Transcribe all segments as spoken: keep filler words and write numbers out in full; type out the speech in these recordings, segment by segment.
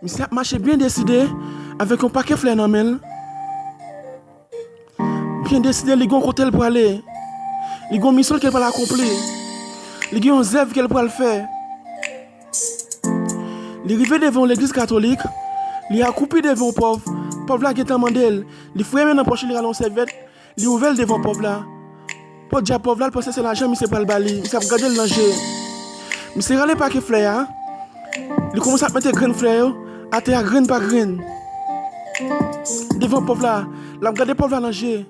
Misye ap mache byen deside, avèk yon pakèt flè nan men l. Byen deside, li gen yon kote l prale. Li gen yon misyon ke l pral akonpli. Li gen yon zèv ke l pral fè. Li rive devan yon legliz katolik. Li akoupi devan yon pòv. Pòv la gentan mande l. Li foure men nan pòch li, li rale yon sèvyèt. Li ouvè l devan pòv la. Podyab, pòv la, l panse se lajan misye pral ba li. Misye ap gade l nan je. Misye rale pakèt flè a. Li kòmanse ap mete grenn flè yo atè a, grenn pa grenn. Devan pòv la, l ap gade pòv la nan je.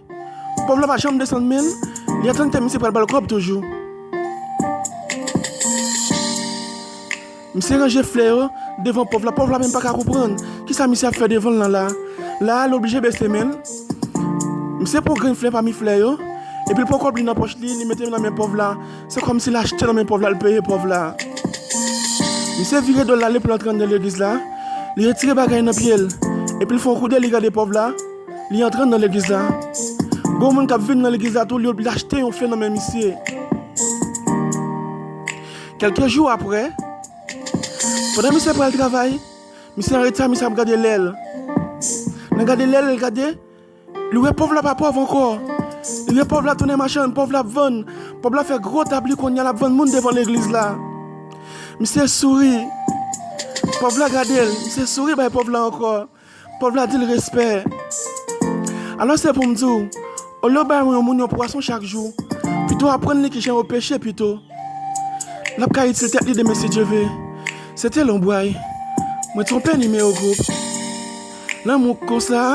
Pòv la pa janm desann men l. Li antann ke misye pral ba l kòb toujou. Misye ranje flè yo devan pòv la. Pòv la menm pa ka konprann kisa misye ap fè devan l lan la. La, l oblije bese men l. Misye pran grenn flè pami flè yo, epi l pran kòb li nan pòch li, li mete nan men pòv la. Se kòmsi l achte nan men pòv la, l peye pòv la. Misye vire do l ale pou l antre anndan legliz la. Li retire bagay nan pye l, epi l fè yon koudè, li gade pòv la. Li antre anndan legliz la. Gen yon moun k ap vin nan legliz la tou, li, li achte yon flè nan men misye. Kèlke jou apre, pandan misye pral travay, misye anreta, misye ap gade lè l. Nan gade lè l, l gade, li wè pòv la pa pòv ankò. Li wè pòv la tounen machann, pòv la ap vann. Pòv la fè gwo tab li kounye a, l ap vann moun devan legliz la. Misye souri. Pòv la gade l, misye souri bay pòv la ankò. Pòv la di l respè. Alò se pou m di w, olye w bay yon moun yon pwason chak jou, pito w aprann li kijan yo peche pito. L ap ka itil tèt li demen si Dye ve. Se te lonbray. Mwen twonpe nimewo gwoup. Lanmou konsa,